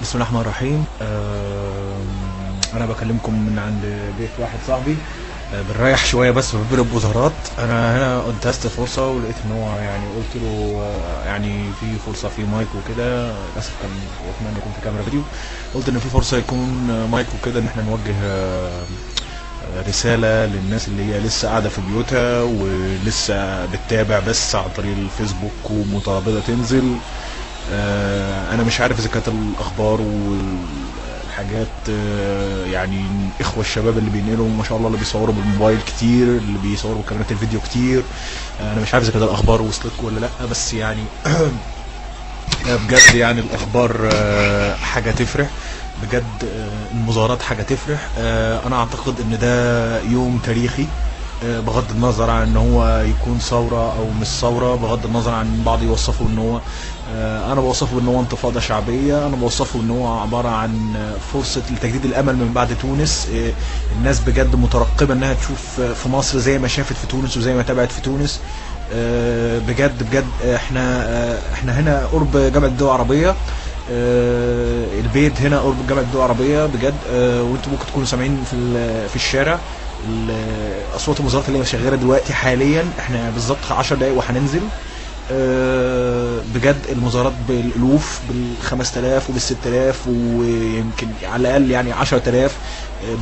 بسم الله الرحمن الرحيم. انا بكلمكم من عند بيت واحد صاحبي، بنريح شوية بس بنضرب مظاهرات. انا هنا انتهزت فرصة ولقيت ان هو يعني قلت له يعني في فرصة في مايك وكده، للاسف كان اتمنى يكون في كاميرا فيديو. قلت ان في فرصة يكون مايك وكده، ان احنا نوجه رسالة للناس اللي هي لسه قاعدة في بيوتها ولسه بتتابع بس عن طريق الفيسبوك ومتردده تنزل. انا مش عارف اذا كانت الاخبار والحاجات، يعني اخوه الشباب اللي بينقلوا ما شاء الله، اللي بيصوروا بالموبايل كتير، اللي بيصوروا بكاميرات الفيديو كتير، انا مش عارف اذا كانت الاخبار وصلتكم ولا لا، بس يعني بجد يعني الاخبار حاجة تفرح بجد، المظاهرات حاجة تفرح. انا اعتقد ان ده يوم تاريخي، بغض النظر عن ان هو يكون ثورة او مش ثورة، بغض النظر عن بعض يوصفه ان هو، انا بوصفه ان هو انتفاضة شعبية، انا بوصفه ان هو عبارة عن فرصة لتجديد الامل من بعد تونس. الناس بجد مترقبه انها تشوف في مصر زي ما شافت في تونس وزي ما تابعت في تونس. بجد بجد احنا هنا قرب جامعه الدول العربية، البيت هنا قرب جامعه الدول العربية بجد، وانتم ممكن تكونوا سامعين في الشارع اصوات المظاهرات اللي شغالة دلوقتي حاليا. احنا بالظبط 10 دقايق وهننزل. بجد المظاهرات بالالوف، بال5000 وبال6000 ويمكن على الاقل يعني 10,000،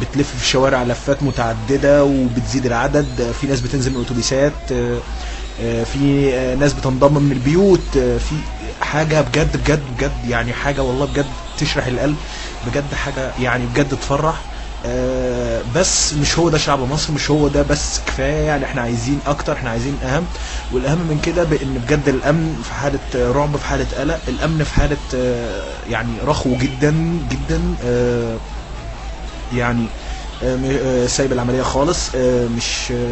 بتلف في الشوارع لفات متعددة وبتزيد العدد. في ناس بتنزل من الاتوبيسات، في ناس بتنضم من البيوت، في حاجة بجد بجد بجد يعني حاجة والله بجد تشرح القلب، بجد حاجة يعني بجد تفرح. بس مش هو ده شعب مصر، مش هو ده بس كفاية، يعني احنا عايزين اكتر، احنا عايزين اهم، والاهم من كده بان بجد الامن في حاله رعب، في حاله قلق، الامن في حاله يعني رخو جدا جدا، يعني سايب العملية خالص،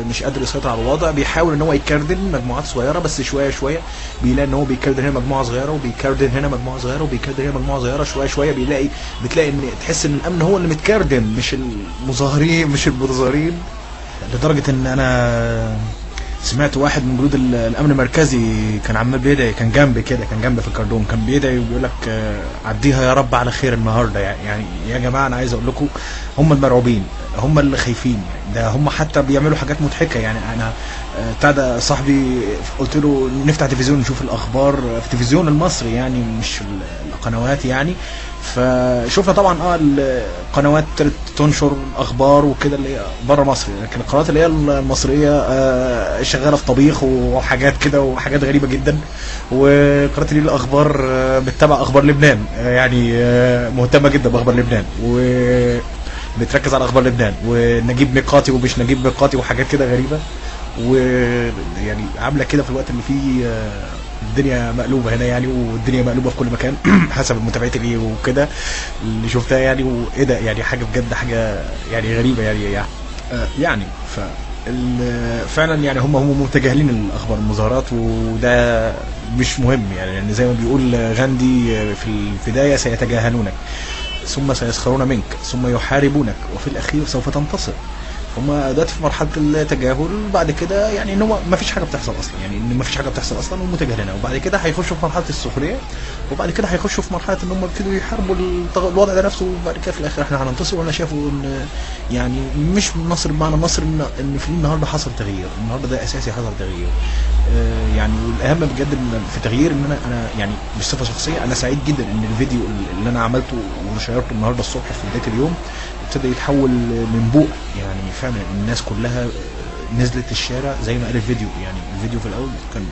مش قادر يسيطر على الوضع، بيحاول ان هو يكردن مجموعات صغيرة بس شوية شوية بيلاقي ان هو بيكردن هنا مجموعة صغيرة، وبيكردن هنا مجموعة صغيرة، وبيكردن هنا مجموعة صغيرة، شوية شوية بتلاقي ان تحس ان الامن هو اللي متكردن مش المظاهرين، مش المتظاهرين. لدرجة ان انا سمعت واحد من جنود الامن المركزي كان عمال بيدعي، كان جنبي كده، كان جنبي في الكردون، كان بيدعي وبيقول لك عديها يا رب على خير النهارده. يعني يا جماعة انا عايز اقول لكم هم المرعوبين، هم اللي خايفين، ده هم حتى بيعملوا حاجات مضحكة. يعني انا بتاع ده صاحبي قلت له نفتح تلفزيون نشوف الاخبار في التلفزيون المصري، يعني مش القنوات يعني. فشوفنا طبعا القنوات تنشر اخبار وكده اللي بره مصر، لكن القنوات اللي هي المصرية شغالة في طبيخ وحاجات كده وحاجات غريبة جدا. وقناة الليل الاخبار بتتابع اخبار لبنان، يعني مهتمة جدا باخبار لبنان و بتركز على اخبار لبنان ونجيب ميقاتي ومش نجيب ميقاتي وحاجات كده غريبة، ويعني عامله كده في الوقت اللي فيه الدنيا مقلوبة هنا يعني، والدنيا مقلوبة في كل مكان حسب متابعتي ليه وكده اللي شفتها يعني. وايه ده يعني، حاجة بجد حاجة يعني غريبة يعني ف فعلا يعني هم متجاهلين الاخبار المظاهرات، وده مش مهم يعني زي ما بيقول غاندي في البداية سيتجاهلونك ثم سيسخرون منك ثم يحاربونك وفي الاخير سوف تنتصر. هم دلوقتي في مرحلة التجاهل، بعد كده يعني ان هو ما فيش حاجة بتحصل اصلا، يعني ان ما فيش حاجة بتحصل اصلا ومتجاهلينها، وبعد كده هيخشوا في مرحلة السخرية، وبعد كده هيخشوا في مرحلة ان هم يبتدوا يحاربوا الوضع ده نفسه، وبعد كده في الاخر احنا هننتصر. وانا شايفه ان يعني مش نصر بمعنى نصر، ان في النهارده حصل تغيير، النهارده ده اساسي حصل تغيير. يعني والاهم بجد في تغيير ان انا يعني بصفة شخصية انا سعيد جدا ان الفيديو اللي انا عملته وشيرته النهارده الصبح في بداية اليوم ابتدى يتحول من بوق، يعني فعلا الناس كلها نزلت الشارع زي ما قال الفيديو. يعني الفيديو في الاول كان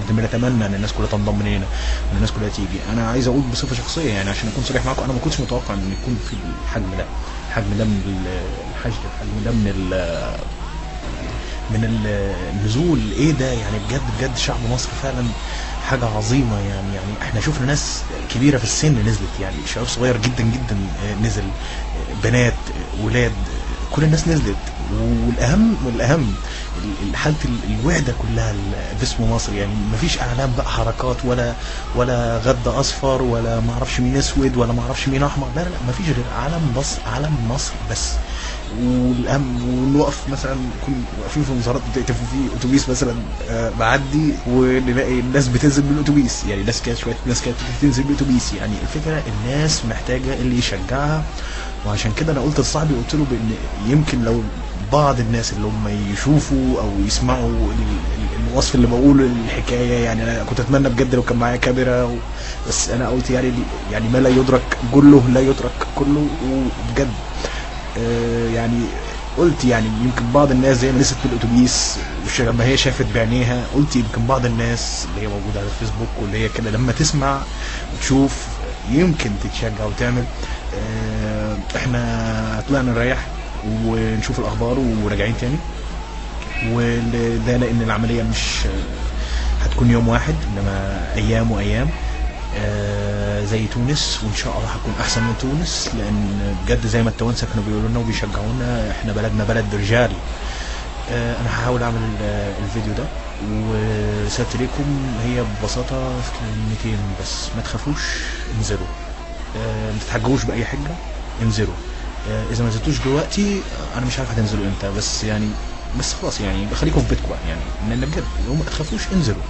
بنتمنى ان الناس كلها تنضم لنا وان الناس كلها تيجي. انا عايز اقول بصفة شخصية يعني عشان اكون صريح معاكم، انا ما كنتش متوقع ان يكون في الحجم ده، الحجم ده من الحشد، الحجم ده من النزول. ايه ده يعني بجد بجد شعب مصر فعلا حاجة عظيمة. يعني احنا شفنا ناس كبيرة في السن نزلت، يعني شباب صغير جدا جدا نزل، بنات، ولاد، كل الناس نزلت. والاهم حاله الوحدة كلها باسم مصر، يعني مفيش اعلام بقى حركات ولا غد اصفر ولا ما اعرفش مين اسود ولا ما اعرفش مين احمر، لا لا لا، مفيش غير علم مصر، علم مصر بس. والاهم ونوقف مثلا، نكون واقفين في مظاهرات في اتوبيس مثلا معدي، ونلاقي الناس بتنزل بالاتوبيس، يعني ناس كده شوية ناس كده تنزل بالاتوبيس. يعني الفكرة الناس محتاجه اللي يشجعها. وعشان كده انا قلت لصاحبي، قلت له بان يمكن لو بعض الناس اللي هم يشوفوا او يسمعوا الوصف اللي بقوله الحكاية، يعني انا كنت اتمنى بجد لو كان معايا كاميرا بس انا قلت يعني ما لا يدرك كله لا يترك كله. وبجد يعني قلت يعني يمكن بعض الناس زي ما نزلت بالاتوبيس لما هي شافت بعينيها، قلت يمكن بعض الناس اللي هي موجودة على الفيسبوك واللي هي كده لما تسمع وتشوف يمكن تتشجع وتعمل. احنا طلعنا نريح ونشوف الاخبار وراجعين تاني، وده لان العملية مش هتكون يوم واحد، انما ايام وايام، زي تونس، وان شاء الله هتكون احسن من تونس، لان بجد زي ما التوانسة كانوا بيقولوا لنا وبيشجعونا، احنا بلدنا بلد رجال. انا هحاول اعمل الفيديو ده، ورسالتي ليكم هي ببساطة في كلمتين بس: ما تخافوش، انزلوا، ما تتحججوش باي حجه، انزلوا. اذا ما نزلتوش دلوقتي انا مش عارف هتنزلوا امتى، بس يعني بس خلاص يعني خليكم في بيتكم بقى، يعني لان بجد لو ما تخافوش انزلوا،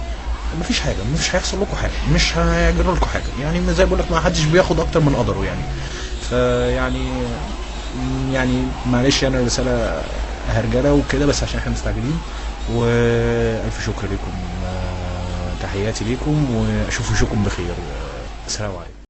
مفيش حاجة، مش هيحصل لكم حاجة، مش هيجرى لكم حاجة، يعني زي بقول لك ما حدش بياخد اكتر من قدره يعني. فيعني يعني معلش يعني الرسالة هرجله وكده، بس عشان احنا مستعجلين. والف شكر لكم، تحياتي ليكم، واشوف وشكم بخير. السلام عليكم.